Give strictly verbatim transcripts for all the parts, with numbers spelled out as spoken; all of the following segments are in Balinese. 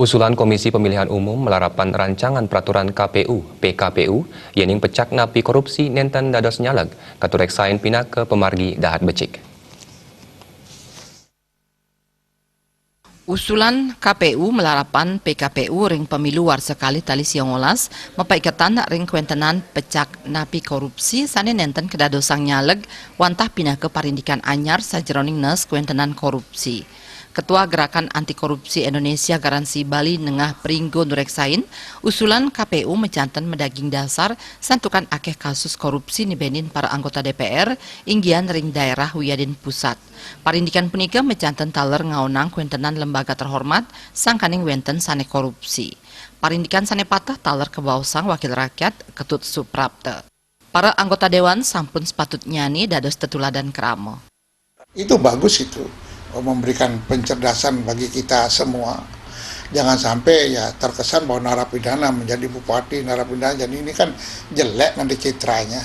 Usulan Komisi Pemilihan Umum malarapan rancangan peraturan K P U, P K P U, yening pecak napi korupsi nenten dados nyaleg, katureksain pinaka pamargi dahat becik. Usulan K P U malarapan P K P U ring pemilu warsa kalih tali sia ngolas mapaiketan ring kwentenan pecak napi korupsi sane nenten kadadosang nyaleg wantah pinaka parindikan anyar sajeroning nes kwentenan korupsi. Ketua Gerakan Anti Korupsi Indonesia Garansi Bali Nengah Pringgo nureksain, usulan K P U majanten madaging dasar santukan akeh kasus korupsi nibenin para anggota D P R, inggihan ring daerah wiadin pusat. Parindikan punika majanten taler ngaonang kwentenan lembaga terhormat sangkaning wenten sane korupsi. Parindikan sane pateh taler kabaosang Wakil Rakyat Ketut Suprapta. Para anggota dewan sampun sepatutnyane dados tetuladan krama. Itu bagus itu, memberikan pencerdasan bagi kita semua. Jangan sampai ya terkesan bahwa narapidana menjadi bupati, narapidana jadi ini kan jelek nanti citranya.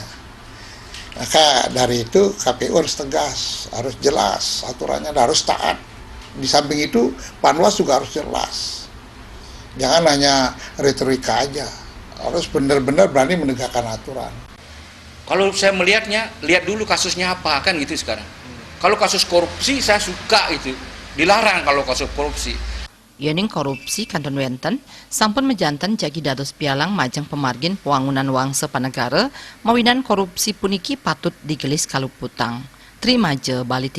Maka dari itu K P U harus tegas, harus jelas aturannya, harus taat. Di samping itu Panwas juga harus jelas. Jangan hanya retorika aja, harus benar-benar berani menegakkan aturan. Kalau saya melihatnya, lihat dulu kasusnya apa, kan gitu sekarang. Kalau kasus korupsi saya suka itu, dilarang kalau kasus korupsi. Yening korupsi kantun wenten, sampun majanten jagi dados pialang majeng pamargin pawangunan wangsa panegara, mawinan korupsi puniki patut digelis kaluputang. Trimaja Bali